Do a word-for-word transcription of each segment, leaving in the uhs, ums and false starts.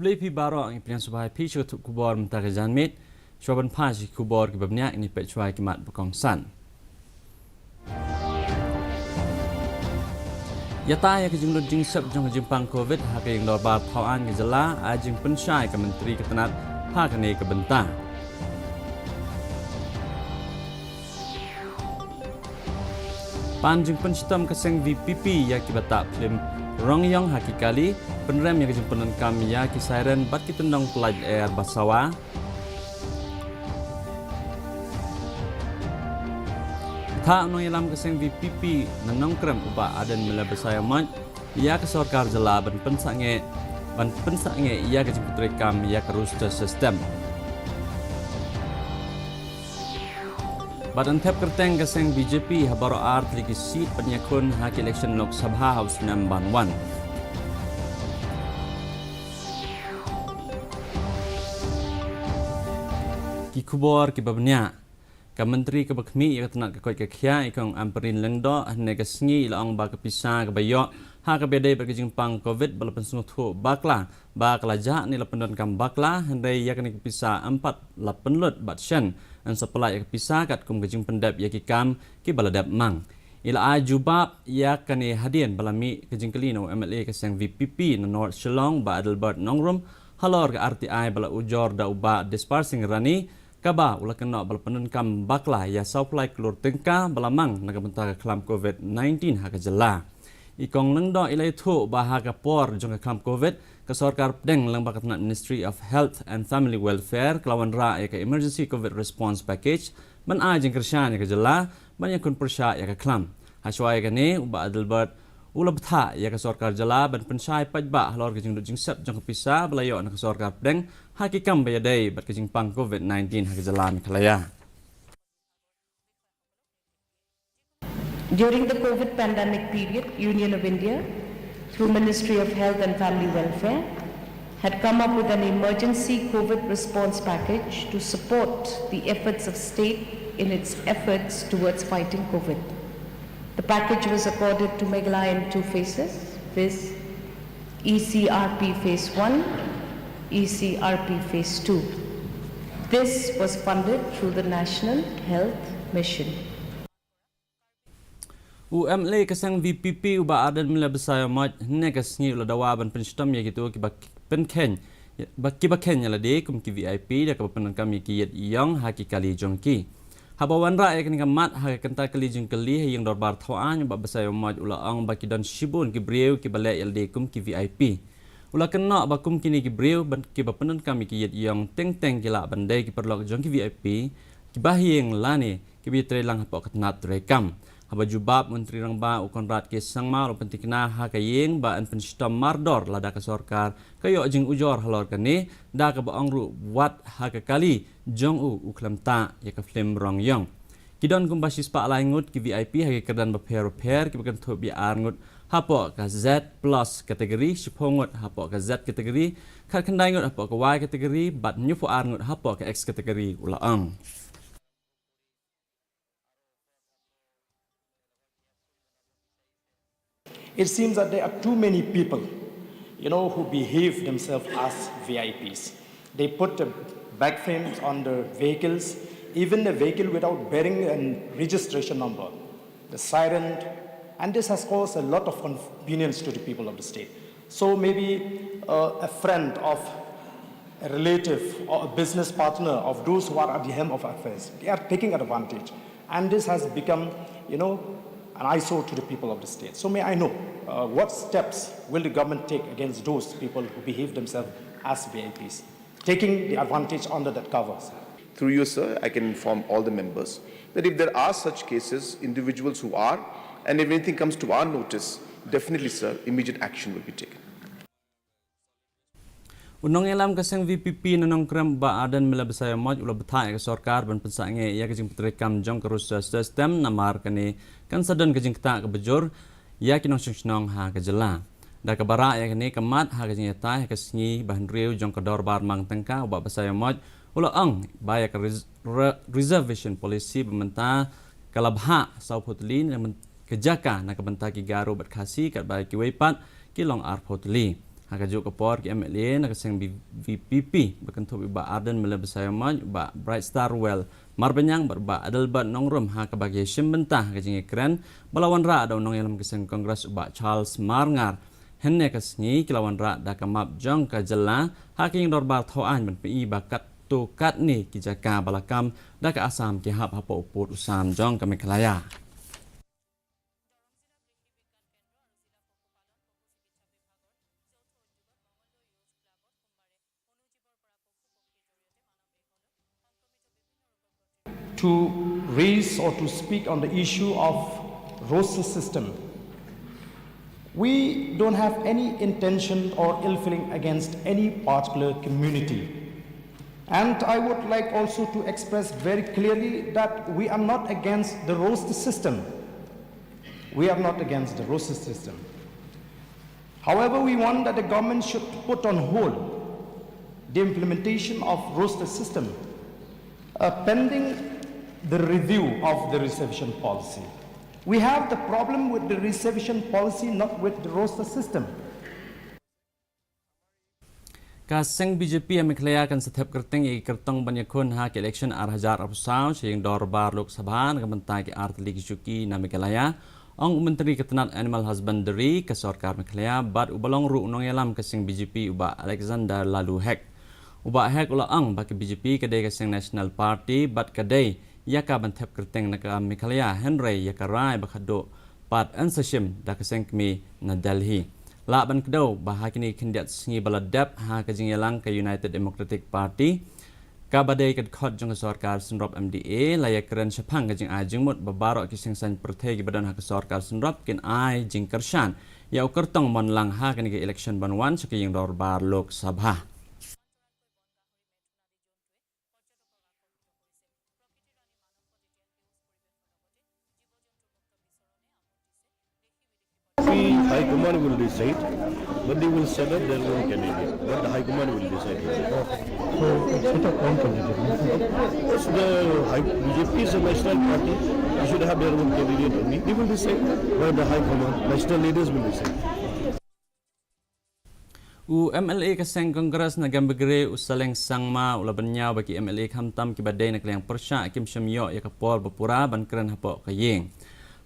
Khublei phi baroh, ngi pdiang sngewbha ïa phi sha ka thut khubor mynta ka janmiet. Shuwa ban phai sha ki khubor kiba bniah, ngin ïa peit shuwa ki mat ba kongsan. Ïatai ïa ka jinglut jingsep jong ka jingpang Covid ha ka ïing dorbar thaw aiñ ka jylla, ai jingpynshai ka Myntri ka tnat ha kane ka bynta. Pan jingpynshitom ka seng V P P ïa kiba tah phlim rong ïong ha ki kali, pynrem ïa ka jingpyndonkam ïa ki siren bad ki tyndong pynlait lyer ba sawa. Tha u nongïalam ka seng V P P na Nongkrem u Bah Ardent Miller Basaiawmoit ïa ka sorkar jylla ban pynsangeh, ban pynsangeh ïa ka jingpyntreikam ïa ka roster system. Bad yn thep kyrteng ka seng B J P ha baroh ar tylli ki seat ban ïakhun ha ki election Lok Sabha ha u snem ban wan. Ki khubor kiba bniah. Ka Myntri kaba khmih ïa ka tnat ka koit ka khiah, i Kong Ampareen Lyngdoh, hynne ka sngi i la ong ba ka pisa kaba ïoh ha kaba ïadei bad ka jingpang Covid ba la pynsngewthuh bakla ba ka la jah ne la pyndonkam bakla, hynrei ïa kane ka pisa ym pat la pynlut bad shen yn sa pynlait ïa ka pisa katkum ka jingpyndep ïa ki kam kiba la dep mang. I la ai jubab ïa kane hadien ba la mih ka jingkylli na u M L A ka seng V P P na North Shillong, Bah Adelbert Nongrum, halor ka R T I ba la ujor da u Bah Dispar Singh Rani, kaba u la kynnoh ba la pyndonkam bakla ïa sawphew lai klur tyngka ba la mang na ka bynta ka khlam Covid nineteen ha ka jylla. I Kong Lyngdoh i la ïathuh ba ha ka por jong ka khlam Covid, ka sorkar pdeng lyngba ka tnat Ministry of Health and Family Welfare ka la wanrah ïa ka Emergency Covid Response Package ban ai jingkyrshan ïa ka jylla ban ïakhun pyrshah ïa ka khlam. Hashwa ïa kane, u Bah Adelbert u la bthah ïa ka sorkar jylla ban pynshai paidbah halor ka jinglut jingsep jong ka pisa ba la ïoh na ka sorkar pdeng ha ki kam ba ïadei bad ka jingpang Covid nineteen ha ka jylla Meghalaya. During the Covid pandemic period, Union of India, through Ministry of Health and Family Welfare, had come up with an emergency Covid response package to support the efforts of state in its efforts towards fighting Covid. The package was accorded to Meghalaya in two phases, viz. E C R P Phase one, E C R P Phase two. This was funded through the National Health Mission. U M L A ka seng V P P u Bah Ardent Miller Basaiawmoit hynne ka sngi u la dawa ban pynshitom ïa kito kiba pynkheiñ, ba kiba kheiñ ïa lade kum ki V I P da kaba pyndonkam ïa ki ïit ïong ha ki kali jong ki. Haba wanrah ïa kane ka mat ha ka kynta kali jingkylli ha ïing dorbar thaw aiñ, u Bah Basaiawmoit u la ong ba ki don shibun ki briew kiba leh ïa lade kum ki V I P. U la kynnoh ba kum kine ki briew ban, kiba pyndonkam ïa ki ïit ïong teng teng ki lah ban dei ki paralok jong ki V I P, ki bahaïing lane kiba ïatrei lang hapoh ka tnat treikam. Haba jubab, Myntri Rangbah u Conrad K Sangma u la pyntikna ha ka ïing ba yn pynshitom mardor lada ka sorkar ka ïoh jingujor halor kane, da kaba ong ruh wat ha ka kali jong u u khlem tah ïa ka phlim rong ïong. Ki don kumba shispah lai ngut ki V I P ha ki kyrdan bapher bapher, kiba kynthup ïa ar ngut hapoh ka Z plus category, shiphew ngut hapoh ka Z category, khatkhyndai ngut hapoh ka Y category bad hynñiewphew ar ngut hapoh ka X category, u la ong. It seems that there are too many people, you know, who behave themselves as V I Ps. They put the back frames on the vehicles, even the vehicle without bearing a registration number, the siren, and this has caused a lot of convenience to the people of the state. So maybe uh, a friend of a relative or a business partner of those who are at the helm of affairs, they are taking advantage. And this has become, you know, an eyesore to the people of the state. So may I know uh, what steps will the government take against those people who behave themselves as V I Ps, taking the advantage under that cover? Through you, sir, I can inform all the members that if there are such cases, individuals who are, and if anything comes to our notice, definitely, sir, immediate action will be taken. U nongïalam ka seng V P P na Nongkrem Bah Ardent Miller Basaiawmoit u la bthah ïa ka sorkar ban pynsangeh ïa ka jingpyntreikam jong ka roster system namar kane kan sa don ka jingktah kaba jur ïa ki nongshong shnong ha ka jylla. Da kaba rah ïa kane ka mat ha ka jingïatai ha ka sngi ba hynriew jong ka dorbar mang tyngka, u Bah Basaiawmoit u la ong ba ïa ka res-, re-, reservation policy ba mynta ka la bhah sawphew tylli na ka jaka na ka bynta ki Garo bad Khasi, katba kiwei pat ki long arphew tylli. Ha kajuh ka por ki M L A na ka seng V P P ba kynthup i Bah Ardent Miller Basaiawmoit, Bah Brightstarwell Marbaniang bad Bah Adelbert Nongrum ha kaba ki shim bynta ha ka jingïakren ba la wanrah da u nongïalam ka seng Congress u Bah Charles Marngar. Hynne ka sngi ki la wanrah da ka map jong ka jylla ha ka ïing dorbar thaw aiñ ban pyni ba katto katne ki jaka ba la kam da ka Assam ki hap hapoh u pud u sam jong ka Meghalaya. To raise or to speak on the issue of roster system. We don't have any intention or ill feeling against any particular community. And I would like also to express very clearly that we are not against the roster system. We are not against the roster system. However, we want that the government should put on hold the implementation of roster system, uh, pending the review of the reservation policy. We have the problem with the reservation policy, not with the roster system. Ka seng B J P ha Meghalaya kan sa thep kyrteng ïa ki kyrtong ban ïakhun ha ka election ar hajar arphew saw sha ïing dorbar Lok Sabha na ka bynta ki ar tylli ki shuki na Meghalaya, ong u Myntri ka tnat Animal Husbandry ka sorkar Meghalaya bad uba long ruh u nongïalam ka seng B J P u Bah Alexander Laloo Hek. U Bah Hek u la ong ba ka B J P ka dei ka seng National Party bad ka dei ïa ka ban thep kyrteng na ka Meghalaya, hynrei ïa ka rai ba khadduh pat yn sa shim da ka seng kmie na Delhi. Lah ban kdew ba ha kine ki khyndiat sngi ba la dep ha ka jingïalang ka United Democratic Party, kaba dei ka dkhot jong ka sorkar synrop M D A, la ïakren shaphang ka jingai jingmut ba baroh ki seng saiñ pyrthei kiba don ha ka sorkar synrop kin ai jingkyrshan ïa u kyrtong mon lang ha kane ka election ban wan sha ka ïing dorbar Lok Sabha. The High Command will decide, but they will set up their own candidate. But the High Command will decide. So, set up one candidate. Of course, the high, B J P is a national party. They should have their own candidate only. They will decide. But the High Command, national leaders will decide. U M L A ka seng Congress na Gambegre u Saleng Sangma u la bynñiaw ba ki M L A khamtam kiba dei na ka liang pyrshah kim shym ïoh ïa ka por ba pura ban kren hapoh ka ïing.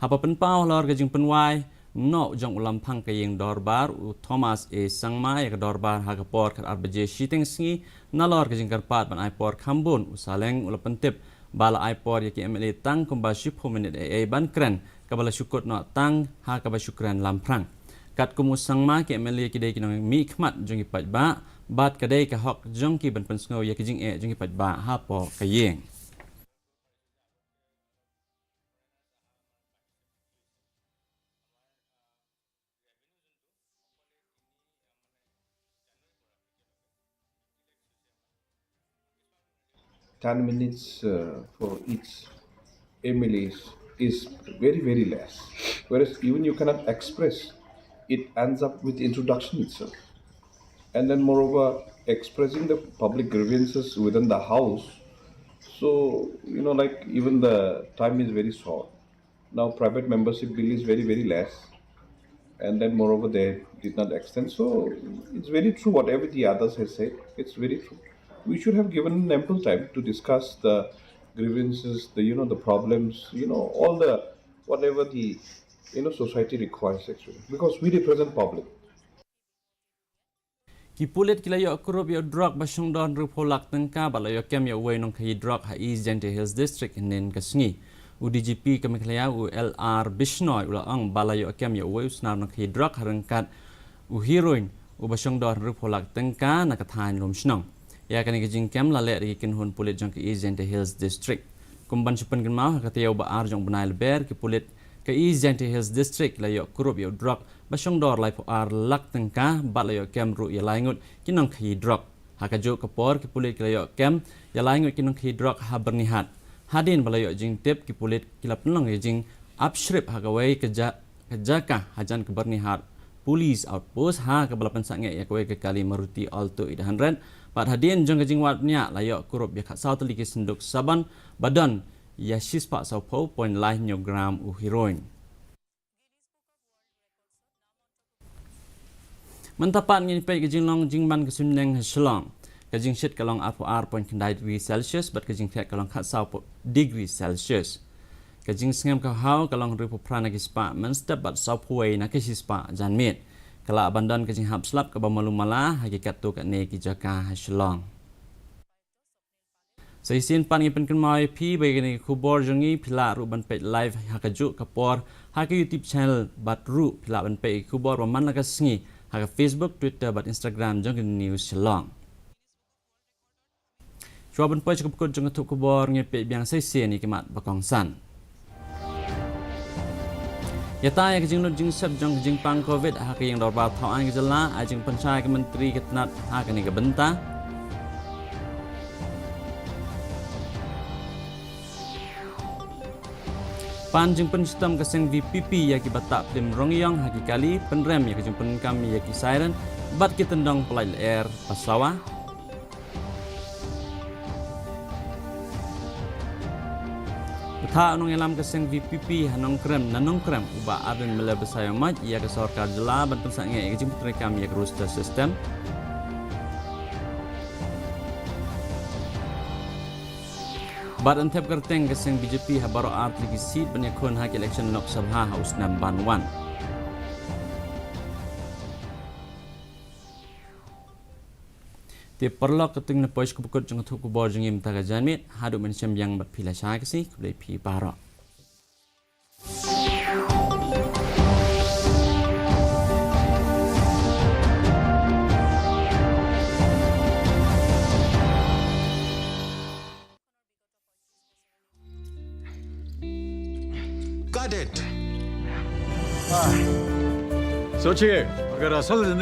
Haba pynpaw halor ka jingpynwai noh jong u lamphang ka ïing dorbar u Thomas A Sangma ïa ka dorbar ha ka por khatar baje shiteng sngi, nalor ka jingkyrpad ban ai por khambun, u Saleng u la pyntip ba la ai por ïa ki M L A tang kumba shiphew minit ei ei ban kren, kaba la shu kut noh tang ha kaba shu kren lamphrang. Katkum u Sangma, ki M L A ki dei ki nongmihkhmat jong ki paidbah bad ka dei ka hok jong ki ban pynsngew ïa ki jingeh jong ki paidbah hapoh ka ïing. Ten minutes uh, for each M L A is, is very, very less. Whereas even you cannot express, it ends up with introduction itself. And then, moreover, expressing the public grievances within the house. So, you know, like, even the time is very short. Now, private membership bill is very, very less. And then, moreover, they did not extend. So, it's very true whatever the others have said, it's very true. We should have given ample time to discuss the grievances, the, you know, the problems, you know, all the, whatever the, you know, society requires actually, because we represent public. Ki pulit ki la ïoh kurup ïa u drok ba shong dor hynriewphew lak tyngka ba la ïoh kem ïa uwei u nongkhaïi drok ha East Jaintia Hills District hynnin ka sngi. U D G P ka Meghalaya u L R Bishnoi u la ong ba la ïoh kem ïa uwei u snar nongkhaïi drok ha ryngkat u heroin uba shong dor hynriewphew lak tyngka na ka thaiñ Lumshnong. Ïa kane ka jingkem la leh da ki kynhun pulit jong ka East Jaintia Hills District. Kum ban shu pynkynmaw, ha ka taïew ba ar jong u bnai Lber, ki pulit ka East Jaintia Hills District la ïoh kurup ïa u drok ba shong dor laiphew ar lak tyngka bad la ïoh kem ruh ïa lai ngut ki nongkhaïi drok. Ha kajuh ka por, ki pulit ki la ïoh kem ïa lai ngut ki nongkhaïi drok ha Byrnihat. Hadien ba la ïoh jingtip, ki pulit ki la pynlong ïa ka jingap shrip ha kawei ka ja-, ka jaka hajan ka Byrnihat Police Outpost, ha kaba la pynsangeh ïa kawei ka kali Maruti Alto eight hundred. Bad hadien jong ka jingwad bniah, la ïoh kurup ïa khatsaw tylli ki synduk sabon ba don ïa shispah sawphew point lai hynñiew gram u heroin. Mynta pat ngin peit ka jinglong jingman ka suiñbneng ha Shillong. Ka jingshit ka long arphew ar point khyndai degree Celsius bad ka jingthiat ka long khatsaw degree Celsius. Ka jingsngem ka haw ka long hynriewphew phra na ki spah mynstep bad sawphew wei na ki shispah janmiet. Ka lah ban don ka jinghap slap kaba malu mala ha ki katto katne ki jaka ha Shillong. Sa shisien pat ngi pynkynmaw ïa phi ba ïa kane ka khubor jong ngi phi lah ruh ban peit live ha kajuh ka por ha ka YouTube channel bad ruh phi lah ban peit ïa ka khubor ba man la ka sngi ha ka Facebook, Twitter bad Instagram jong ka News Shillong. Shuwa ban poi sha ka pyrkut jong ka thup khubor ngin peit biang sa shisien ïa ki mat ba kongsan. Ïa ta ïa ka jinglut jingsep jong ka jingpang covid ha ka ïing dorbar thaw aiñ ka jylla, ai jingpynshai ka myntri ka tnat ha kane ka bynta. Pan jingpynshitom ka seng VPP ïa ki batah phlim rong ïong ha ki kali, pynrem ïa ka jingpynkam ïa ki siren bad ki tyndong pynlait lyer pasawa. Bthah u nongïalam ka seng VPP ha Nongkrem na Nongkrem u Bah Ardent Miller Basaiawmoit ïa ka sorkar jylla ban pynsangeh ïa ka jingpyntreikam ïa ka roster system. Bad yn thep kyrteng ka seng BJP ha baroh artylli ki seat ban ïakhun ha ka election Lok Sabha ha u snem ban wan. Te paralok, katto ngan poi sha ka pyrkut jong ka thup khubor jong ngi mynta ka janmiet, haduh ban ïashem biang bad phi lashai ka sngi, khublei phi baroh. Got it. सोचिए, अगर असल जिंदगी